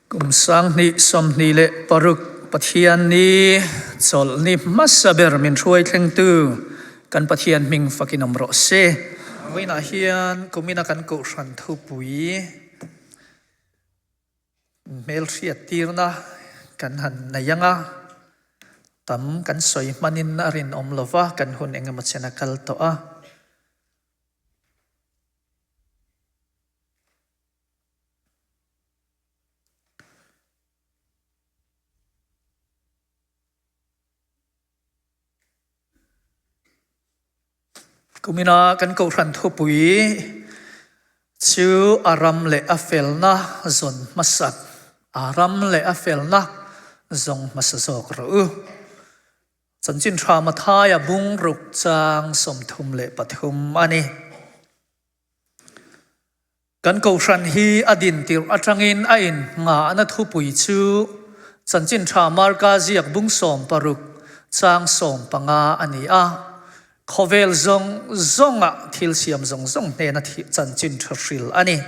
Kum 2026 Pathianni chawlhni hmasa ber min hruai thlengtu kan Pathian hming fakin awm rawh se. Vawiinah hian kumina kan kohhran thupui hmelhriat tirna kan han nei ang a, tam kan sawi hmanin a rinawm lova kan hun engemaw chen a kal tawh a. Kumina kan kohhran thupui chu a ram leh a felna zawn hmasak, a ram leh a felna zawng hmasa zawk rawh u. Chanchin tha Mathaia bungruk chang 33 a ni. Kan kohhran hi a din tirh atangin a in nghahna thupui chu Chanchin Tha Marka ziak bung 16 chang 15 a ni a. Khawvel zawng zawnga thil siam zawng zawng hnena chanchin tha hril a ni.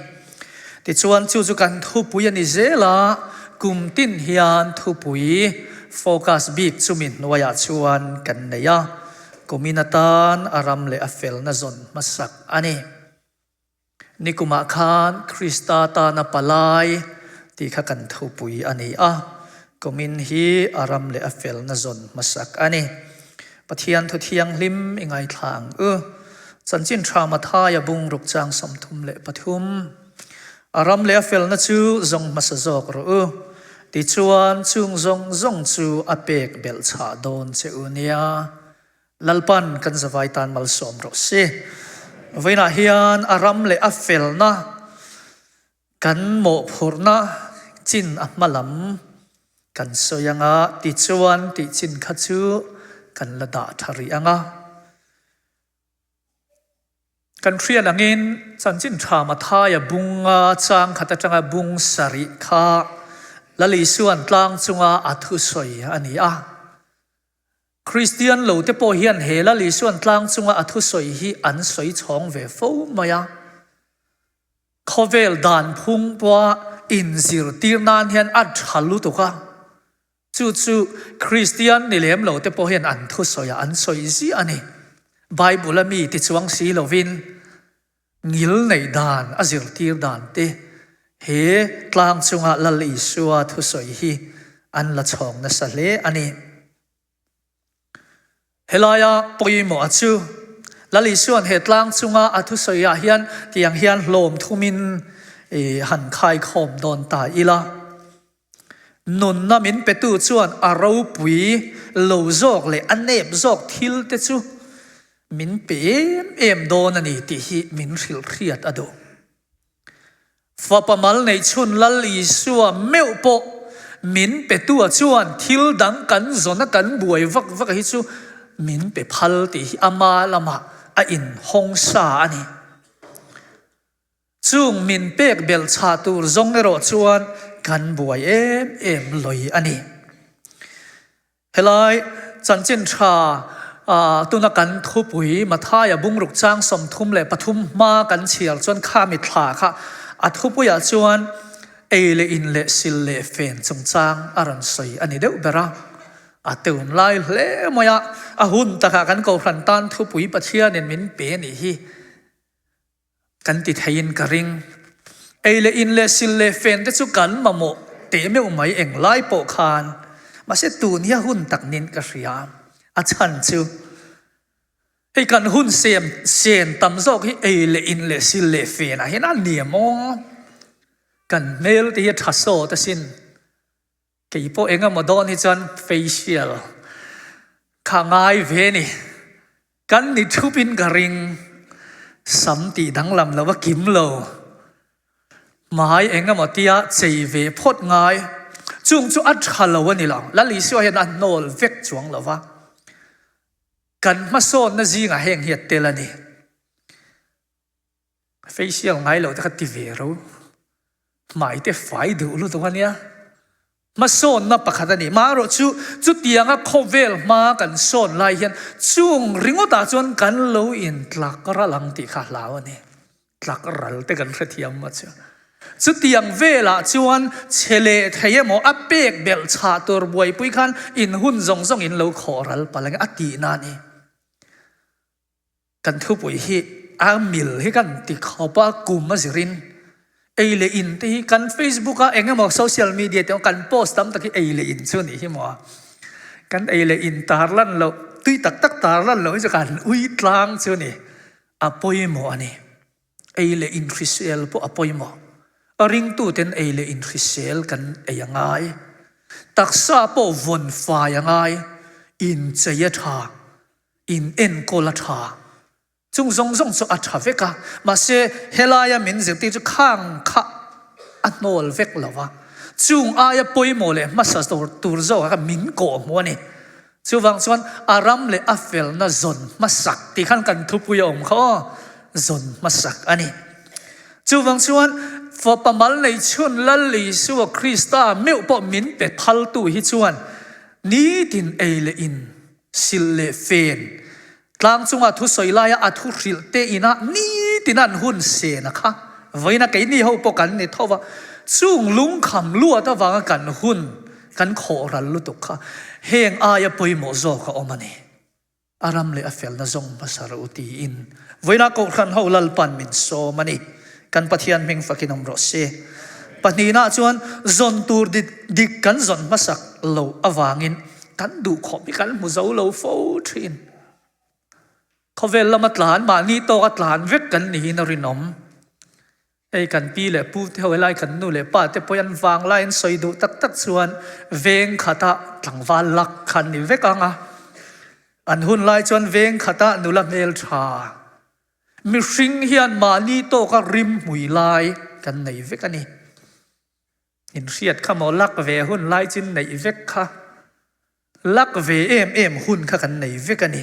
Tichuan chu chu kan thupui a ni zel a, kum tin hian thupui focus bik chumi hnuaiah chuan kan nei a, kumin atan a ram leh a felna zawn hmasak a ni. Nikumah khan Krista tana palai tih kha kan thupui a ni a, kumin hi a ram leh a felna zawn hmasak a ni. Pathian thu thianghlim i ngaithla ang u. Chanchin tha Mathaia bungruk chang 33. A ram leh a felna chu zawng hmasa zawk rawh u. Tichuan chung zawng zawng chu a pek belh chhah dawn che u nia. Lalpan kan zavai tan malsawm rawh se. Vawiinah hian a ram leh a felna kan mawhphurhna chin a hma lam kan sawi ang a, tichuan tih chin kha chu kan la dah tha rih ang a. Kan hriat angin chanchin tha Mathaia bunga chang khat atanga bung sarih kha Lal Isua'n tlang chunga a thusawi a ni a. Kristian lo te pawh hian he Lal Isua'n tlang chunga a thusawi hi an sawi chhawng ve fo mai a. Khawvel dan phung pawha inzirtir nan hian a tha lutuk a. Chu chu Kristian ni lem lo te pawh hian an thusawiah an sawi ziah a ni. Bible a mi ti chuang si lovin ngil neih dan a zirtir dan te he tlang chunga Lal Isua thusawi hi an la chhawng nasa hle a ni. Helaia pawimawh a chu Lal Isua'n he tlang chunga a thusawi ah hian tiang hian hlawm thumin han khaikhawm dawn ta ila. Nunna min petu chuan a ropui lo zawk leh a nep zawk thil te chu min pe em em dawn a ni tih hi min hrilh hriat a duh. Fapa mal neih chhun Lal Isua meuh pawh min petua chuan thil dang kan zawna kan buai vak vak hi chu min pe phal tih hi ama lamah a inhawng sa a ni. Chung min pek belh chhah tur zawng erawh chuan kan buai em em lawi a ni. Helai chanchin tha tuna kan thupui Mathaia bungruk chang 33 hma kan chhiar chuan kha mithla kha a thupuiah chuan ei leh in leh sil leh fen chungchang a rawn sawi a ni deuh ber a. A tun lai hle mai a, a hun takah kan Kohhran tan thupui Pathianin min pe a nih hi. Kan ti theiin ka ring. Ei leh in leh sil leh fen te chu kan mamawh teh meuh mai eng lai pawh khan. Mahse tun hi a hun tak nin ka hria. A chhan chu hei kan hun sem sen tam zawk hi ei leh in leh sil leh fen ah hian a ni maw? Kan hmel te hi a tha sawt asin. Kei pawh eng emaw dawn hi chuan facial kha ngai ve ni. Kan ni thup in ka ring. Sam tih danglam lo a kim lo. Hmai eng emaw tia chei ve phawt ngai. Chung chu a tha lo a ni lo. Lal Isua hian a hnawl vek chuang lo va. Kan hmasawnna zingah heng hi a tel a ni. Facial ngai lo te kha ti ve ro. Hmai te fai duh lutuk a nia. Hmasawnna pakhat a ni. Marawh chu chutianga khawvel hma kan sawn lai hian chung ringawtah chuan kan lo intlak ral ang tih kha hlau a ni. Tlak ral te kan hrethiam maw chu. Chutiang velah chuan chhe leh thei emaw a pek belh chhah tur buaipui khan in hun zawng zawng in lo khawh ral palh ang a tihna a ni. Kan thupui hi a mil hi kan ti khawp a, kum a zirin ei leh in te hi kan Facebook a eng emaw social media te kan post tam tak hi ei leh in chu a nih hi maw. Kan ei leh in tar lan loh tui tak tak tar lan loh hi chu kan ui tlang chu a ni, a pawimawh a ni. Ei leh in hrisel pawh a pawimawh. A ringtuten ei leh in hrisel kan ei a ngai. Taksa pawh vawn fai a ngai, inchei a tha, in enkawl a tha. Chung zawng zawng chu a tha vek a, mahse helaia min zirtir chu khang kha a hnawl vek lo va. Chung aia pawimawh leh hmasa tur zawkah khan min kawhhmuh a ni. Chuvang chuan a ram leh a felna zawn hmasak tih khan kan thupui a awm kha aw, zawn hmasak a ni. Chuvang chuan fapa mal nei chhun Lal Isua Krista meuh pawh min pe phaltu hi chuan nitin ei leh in, silh leh fen, tlang chunga thusawi laia a thu hrilh te inah nitin an hun sen a kha. Vawiina keini ho pawh kan ni tho va, chung lungkham luat avanga kan hun Kan khawh ral lutuk kha heng aia pawimawh zawk a awm a ni. A ram leh a felna zawng hmasa rawh u tiin vawiinah Kohhran ho Lalpan min sawm a ni. Kan Pathian hming fakin awm rawh se. Pahnihna chuan zawn tur dik kan zawn hmasak loh avangin kan duhkhawp hi kan hmu zo lo fo thin. Khawvel lama tlan mahni tawka tlan vek kan niin a rinawm. Hei kan pi leh pu te ho helai kan nu leh pa te pawh an vang lai an sawi duh tak tak chuan veng khata tlangval lak kha an ni vek ang a. An hun lai chuan veng khata nula hmel tha mihring hian mahni tawka rim hmui lai kan nei vek a ni. Inhriat kha maw lak ve hun lai chin neih vek kha lak ve em em hun kha kan nei vek a ni.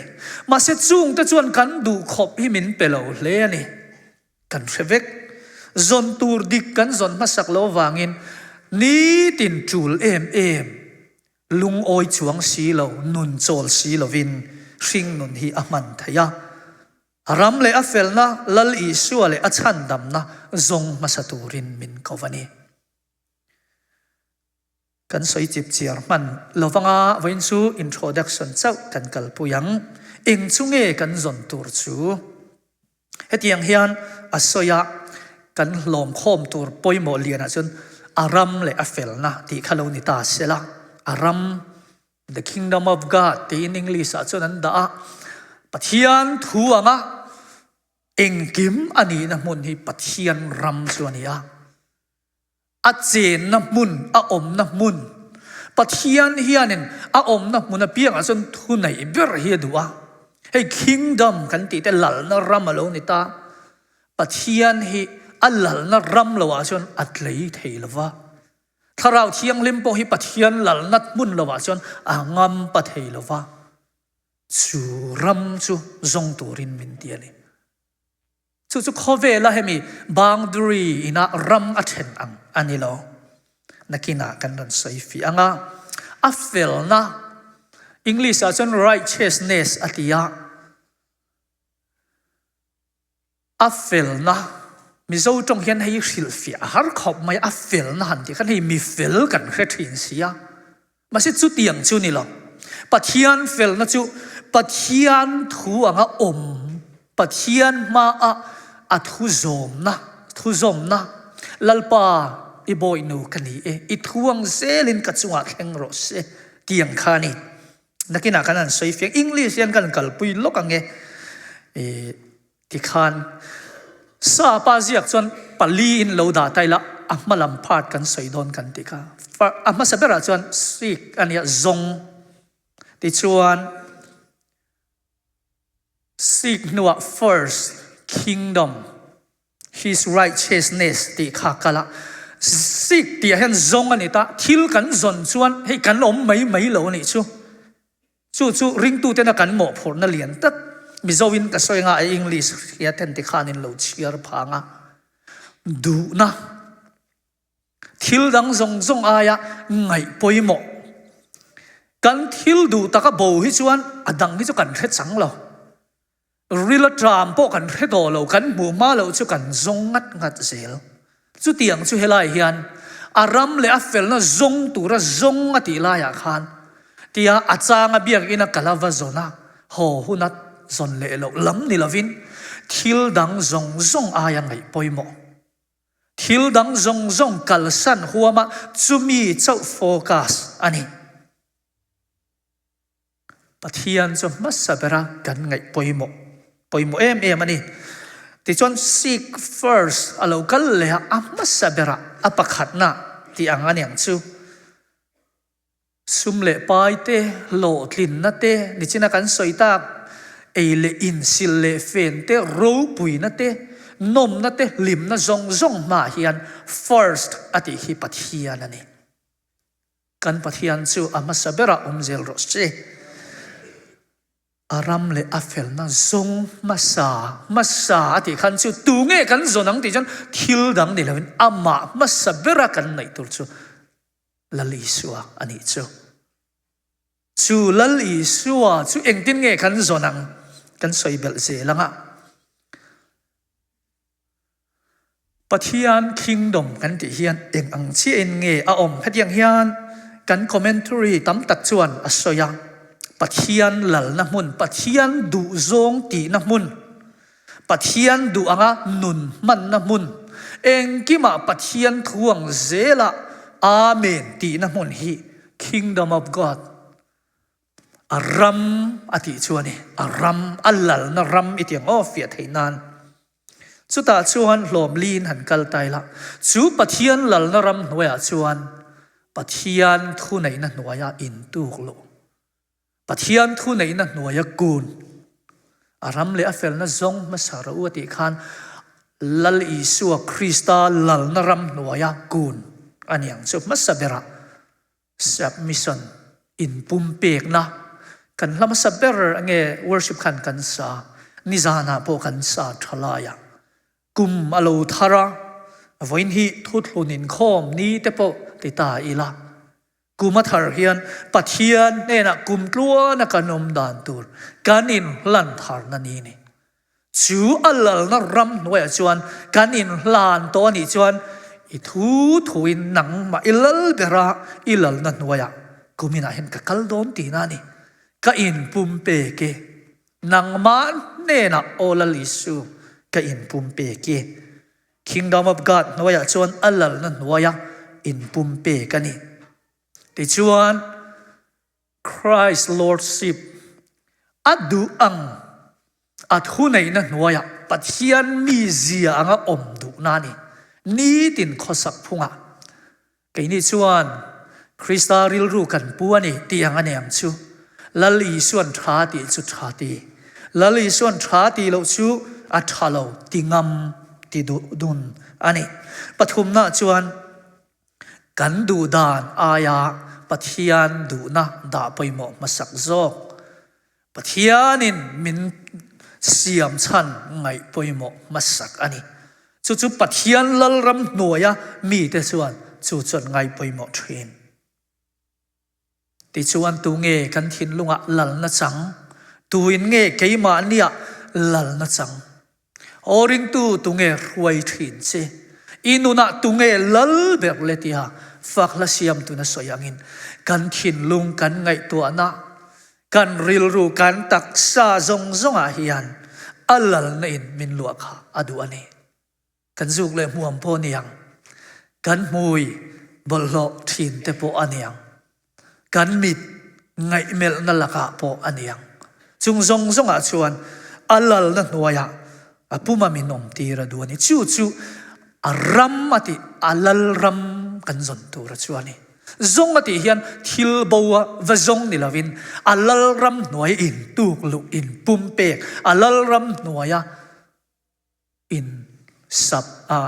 Mahse chungte chuan kan duh khawp hi min pe lo hle a ni. Kan hre vek. Zawn tur dik kan zawn hmasak lo vangin nitin tul em em lungawi chuang si lo, nun chawl si lovin hring nun hi a hman theih a. A ram leh a felna, Lal Isua leh a chhandamna zawng hmasa turin min ko a ni. Kan sawi chip chiar hman lovanga vawiin chu introduction chauh kan kalpui ang. Eng chu nge kan zawn tur chu? Hetiang hian a sawi a, kan hlawm khawm tur pawimawh lianah chuan a ram leh a felna tih kha lo ni ta sela, a ram The Kingdom of God tiin English ah chuan an dah a, Pathian thu anga engkim a nihna hmun hi Pathian ram chu a ni a. A chenna hmun, a awmna hmun, Pathian hianin a awmna hmun apiangah chuan thu neih ber hi a duh a. Hei Kingdom kan tih te lalna ram a lo ni ta. Pathian hi a lalna ram loah chuan a tlei thei lo va. Thlarau Thianghlim pawh hi Pathian lalnat hmun lovah chuan a ngam pa thei lo va, chu ram chu zawng turin min ti a ni. Chu chu khawvela hemi boundary ina ram a then ang a ni lo. Nakinah kan rawn sawi fih ang a, a felna, English ah chuan righteousness a ti a, A felna, Mizo tawng hian hei hrilhfiah a har khawp mai, a felna han tih khan hei mi fel kan hre thin si a, mahse chutiang chu ni lo. Pathian felna chu Pathian thu anga awm, Pathian hmaah a thu zawmna, thu zawmna, Lalpa i bawihnu ka ni e, i thu ang zelin ka chungah thleng rawh se tiang kha a ni. Nakinah kan han sawi fiang, English hian kan kalpui lawk ang e. Tikhan sa pa ziak chuan pali in lo dah ta ila a hma lam part kan sawi dawn kan tih kha. A hmasa berah chuan seek a nia zawng tichuan seek hnuah first kingdom his righteousness tih kha kal a seek tih ah hian zawng a ni ta thil kan zawn chuan hei kan awm mai mai lo a nih chu. Chu chu ringtutena kan mawhphurhna lian tak Mizoin ka sawi anga a English hria ten tikhan in lo chhiar phang a, duhna thil dang zawng zawng aia ngaih pawimawh kan thil duh taka bo hi chuan a dang hi chu kan hre chang lo. Ril a tram pawh kan hre tawh lo, kan hmuh hma loh chu kan zawng ngat ngat zel. Chutiang chu helai hian a ram leh a felna zawng tura zawng a tih laiah khan tia a changa biakinn a kal a va zawn a, haw huna zawn leh loh lam ni lovin thil dang zawng zawng aia ngaih pawimawh. Thil dang zawng zawng kalsan huama chumi chauh focus a ni. Pathian chu hmasa bera kan ngaih pawimawh pawimawh em em a ni. Tichuan seek first a lo kal leh a, a hmasa bera a pakhatna tih ang a niang chu. Sum leh pai te, hlawhtlinna te, nichina kan sawi tak ei leh in, sil leh fen te, ropuina te, nawmna te, hlimna zawng zawng hmaah hian first a tih hi Pathian a ni. Kan Pathian chu a hmasa berah awm zel rawh se. A ram leh a felna zawng hmasa hmasa a tih khan chu tu nge kan zawn ang tih chuan thil dang ni loin amah hmasa bera kan neih tur chu Lal Isua a nih chu. Chu Lal Isua chu engtin nge kan zawn ang kan sawi belh zel ang a. Pathian Kingdom kan tih hian eng ang chiahin nge a awm? Hetiang hian kan commentary tam tak chuan a sawi a, Pathian lalna hmun, Pathian duhzawng tihna hmun, Pathian duh anga nun hmanna hmun, engkimah Pathian thu ang zela Amen tihna hmun hi Kingdom of God, a ram a tih chu a ni. A ram, a lalna ram i ti ang aw fiah theih nan. Chutah chuan hlawmliin han kal ta ila, chu Pathian lalna ram hnuaiah chuan Pathian thuneihna hnuaia intuk luh, Pathian thuneihna hnuaia kun, a ram leh a felna zawng hmasa rawh u a tih khan Lal Isua Krista lalna ram hnuaia kun a ni ang chu hmasa berah. Submission, inpumpekna, kan hla hmasa ber nge worship khan kan sa, nizanah pawh kan sa tha lai a, kum a lo thar a, vawiin hi thuthlun inkhawm ni te pawh ti ta ila, kum a thar hian Pathian hnenah kum tluana kan awm dan tur kan inhlan tharna ni ni. Chu a lalna ram hnuaiah chuan kan inhlan tawh a nih chuan i thu thuin nangmah i lal bera i lalna hnuaiah kuminah hian ka kal dawn tihna a ni. Ka inpumpek e. Nangmah hnenah aw Lal Isu ka inpumpek e. Kingdom of God hnuaiah chuan a lalna hnuaia inpumpek a ni. Tichuan. Christ Lordship a duh ang a thuneihna hnuaiah Pathian mizia anga awm duhna a ni. Nitin khawsak phungah keini chuan Krista rilru kan pu a ni tih ang a ni ang chu. Lal Isuan tha tih chu tha ti, Lal Isuan tha tih loh chu a tha lo ti ngam ti duh dun a ni. Pathumna chuan Kan duh dan aia Pathian duhna dah pawimawh hmasak zawk. Pathianin min siam chhan ngaih pawimawh hmasak a ni. Chu chu Pathian Lalram hnuaia mite chuan chu chuan ngaih pawimawh thin. Tichuan tunge kan thinlungah lalna chang? Tuin nge keimahniah lalna chang? Aw ringtu tunge hruai thin che? I nunah tunge lal ber le tia fak hla siamtuna sawi angin kan thinlung kan ngaihtuahna, kan rilru, kan taksa zawng zawngah hian a lalna in min luah kha a duh a ni. Kan zuk leh hmuam pawh a ni ang, kan hmui bawlhhlawh thin te pawh a ni ang, kan mit ngaihmelhna lakah pawh a ni ang. Chung zawng zawngah chuan a lalna hnuaiah a puma min awmtir a duh a ni. Chu chu a ram a tih, a lal ram kan zawn tur a chu a ni. Zawng a tih hian thil bo a va zawng ni lovin a lal ram hnuai intuk luh, inpumpek, a lal ram hnuaia in sub a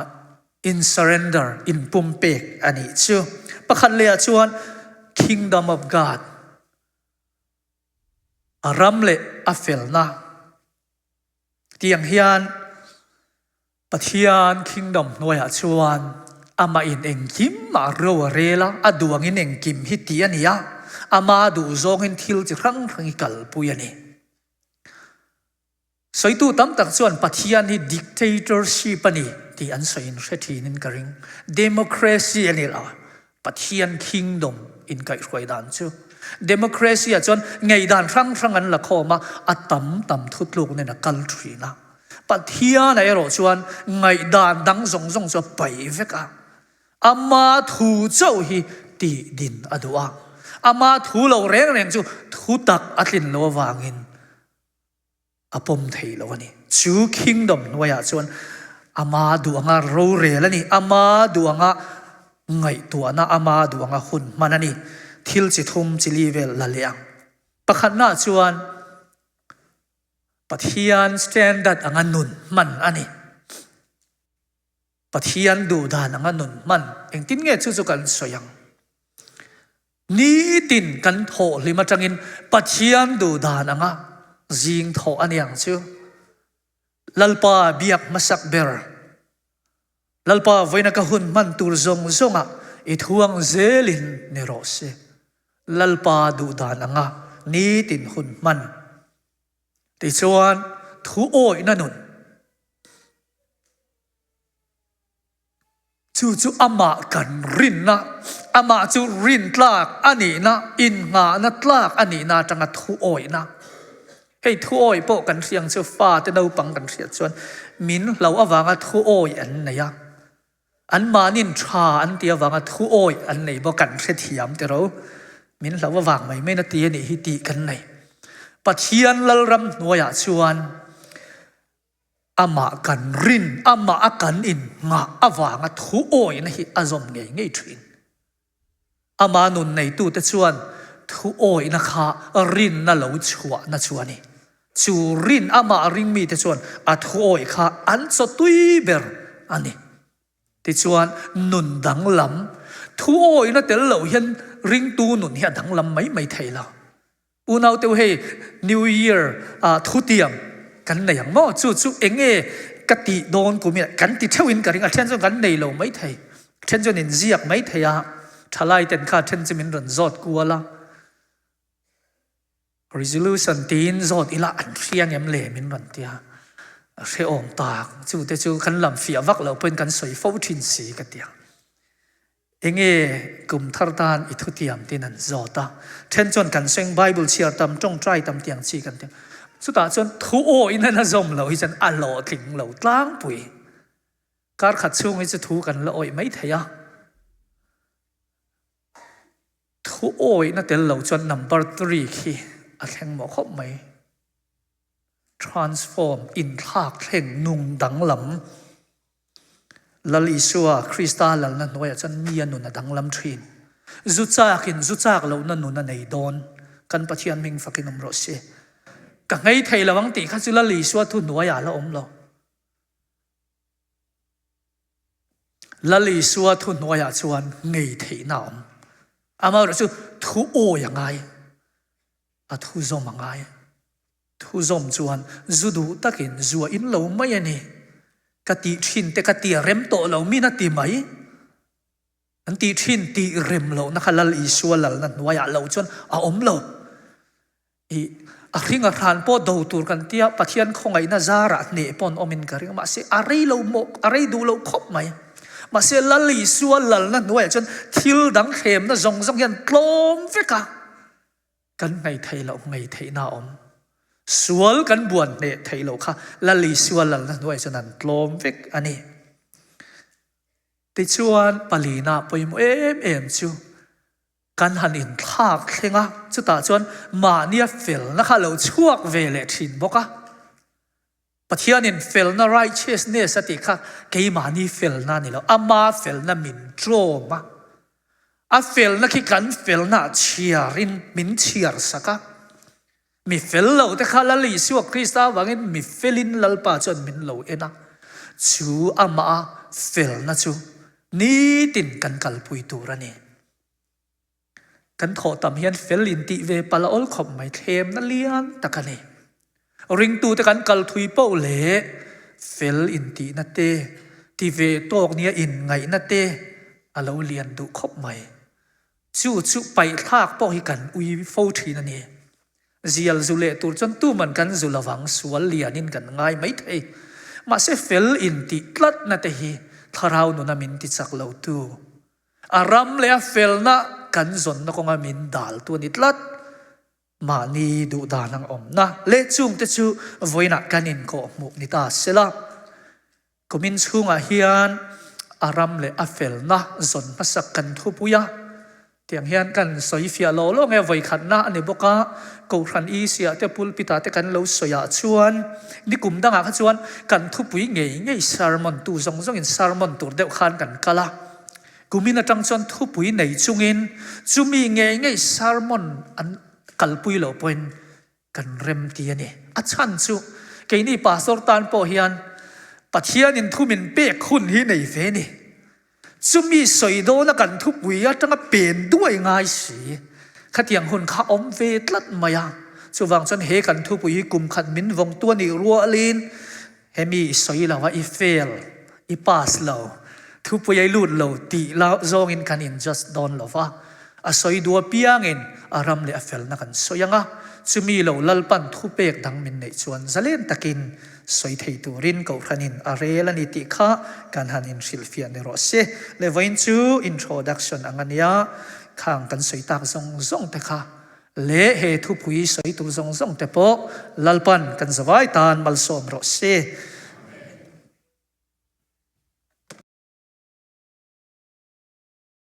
in surrender in pumpek a nih chu. Pakhat leh ah chuan Kingdom of God a ram leh a felna tiang hian Pathian Kingdom hnuaiah chuan amah in engkim ah ro a rel a, a duh angin engkim hi tih a ni a, ama duh zawngin thil chi hrang hrang hi kalpui a ni. Sawitu tam tak chuan Pathian hi dictatorship a ni tih an sawiin hre thinin ka ring. Democracy a ni lo, Pathian kingdom inkaihhruai dan chu. Democracy ah chuan ngeidan hrang hrang an la khawm a, a tam tam thutluk nen a kal thin a. Pathian ah erawh chuan ngaihdan dang zawng zawng chu a paih vek a. Ama thu chauh hi tih din a duh a. Ama thu lo reng reng chu thu tak a tlin lo avangin a pawm thei lo a ni. Chu kingdom hnuaiah chuan ama duh anga rorel a ni, ama duh anga ngaihtuahna, ama duh anga hun hman a ni. Thil chi thum chi li vel la leh ang. Pakhatnaah chuan Pathian standard anga nun hman a ni. Pathian duh dan anga nun hman engtin nge chu chu kan sawi ang? Nitin kan thawh hlim atangin Pathian duh dan anga zing thawh a ni ang chu. Lalpa biak hmasak ber, Lalpa vawiina ka hun hman tur zawng zawngah i thuang zelin ni rawh se. Lalpa duh dan anga nitin hun hman. Tichuan thu awihna nun. Chu chu amah kan rinna, amah chu rin tlak a nihna, innghahna tlak a nihna atanga thu awihna. Hei thu awih pawh kan hria ang chu fate naupang kan hriat chuan min hlo avanga thu awih an nei a, anmahnin tha an ti avanga thu awih an nei bawk kan hrethiam tiro. Min hlo avang mai mai na ti a nih hi tih kan nei. Pathian Lalram hnuaiah chuan Amah kan rin, amah a kan innghah avanga thu awihna hi a zawm ngei ngei thin. Ama nun neitute chuan thu awihna kha rinna lo chhuahna chu a ni. Chu rin amah ring mite chuan a thu awih kha an chaw tui ber a ni. Tichuan, nun danglam, thu awihna tel loh hian ringtu nun hi a danglam mai mai thei lo. Unau teu hei New Year ah thutiam kan nei ang maw? Chu chu enge ka tih dawn kum in kan ti theuh in ka ring a, then chuan kan nei lo mai thei, then chuan in ziak mai thei a, thalai ten kha then chu min rawn zawt kual a, resolution tiin zawt ila an hria ngem le min rawn ti a, a hrehawm tak, chu te chu kan lam fiah vak loh pawhin kan sawi fo thin si ka ti a. Enge kum thar tan i thutiam tin an zawt a, then chuan kan seng Bible chhiar tam, tawngtai tam tiang chi kan ti. Chutah chuan thu awin an a zawm lo hi chuan a hlawhtling lo tlangpui. Kar khat chhung hi chu thu kan la awih mai thei a. Thu awihna tel lo chuan number three khi a thleng mawh khawp mai. Transform, inthlak thleng, nung danglam. Lal Isua, Krista lalna hnuaiah chuan mi a nun a danglam thin. Zu chakin zu chak lohna nun a nei dawn. Kan Pathian hming fakin awm rawh se. Ka nghei thei lo ang tih kha chu Lal Isua thu hnuaiah a la awm lo. Lal Isua thu hnuaiah chuan nghei theihna a awm. Amaherawhchu thu awi a ngai. A thu zawm a ngai. Thu zawm chuan zu duh takin zu a in lo mai a ni. Ka tih thin te ka ti a rem tawh lo min a ti mai. An tih thin tih rem lohna kha Lal Isua lalna hnuaiah lo chuan a awm lo. I a hring a hran pawh do tur kan tia Pathian khawngaihna zarah hneh pawh an awmin ka ring a mahse a rei lo maw a rei duh lo khawp mai. Mahse Lal Isua lalna hnuaiah chuan thil dang thlemna zawng zawng hian tlawm vek a. Kan ngaih theih loh ngaih theihna a awm. Sual kan buan hneh theih loh kha Lal Isua lalna hnuaiah chuan an tlawm vek a ni. Tichuan palina pawimawh em em chu kan han inthlak thleng a, chutah chuan mahnia felna kha a lo chhuak ve leh thin bawk a. Pathianin felna, righteousness, a tih kha keimahni felna a ni lo, ama felna min tlawm a, a felna khi kan felna ah chhiarin min chhiar sak a, mi fel lo te kha Lal Isua Krista avangin mi felin Lalpa chuan min lo en a, chu amah felna chu nitin kan kalpui tur a ni. Kan thawh tam hian fel in tih ve palh a awl khawp mai, thlemna lian tak a ni. Ringtute kan kal thui poh leh fel in tihna te, ti ve tawk nia inngaihna te a lo lian duh khawp mai. Chu chu paihthlak pawh hi kan ui fo thin a ni. Zial zu leh tur chuan tuman kan zu lovang, sual lianin kan ngai mai thei. Mahse fel intih tlatna te hi thlarau nuna min tichak lotu, a ram leh a felna kan zawnna kawnga min daltu a ni tlat. Mahni duhdan ang awmna leh chungte chu vawiinah kan inkawhhmuh ni ta sela. Kumin chhungah hian a ram leh a felna zawn hmasak kan thupui a, tiang hian kan sawi fiah lo lo nge vawikhatna a ni bawk a, Kohhran Isia te pulpit ah te kan lo sawi ah chuan nikum dangah kha chuan kan thupui ngei ngei sermon tu zawng zawngin sermon tur deuh khan kan kal a, kumin atang chuan thupui nei chungin chumi ngei ngei sermon an kalpui loh pawhin Kan rem ti a ni. A chhan chu keini pastor tan pawh hian Pathianin thu min pek hun hi nei ve ni. Chumi sawi dawna kan thupui atanga pen duai ngai si. Khatiang hun kha awm ve tlat mai a. Chuvang chuan he kan thupui hi kum khat min vawngtu a nih rualin hemi i sawi lo a, i fail, i pass lo, thupui a i lut lo tih zawngin kan in judge dawn lo va, a sawi duh apiangin a ram leh a felna kan sawi ang a, chumi lo Lalpan thupek dang min neih chuan zalen takin sawi thei turin Kohhranin a rel a ni tih kha kan han inhrilhfiah ni rawh se. Leh vawiin chu introduction ang a nia, khang kan sawi tak zawng zawng te kha Leh he thupui sawi tur zawng zawng te pawh Lalpan kan zavai tan malsawm rawh se.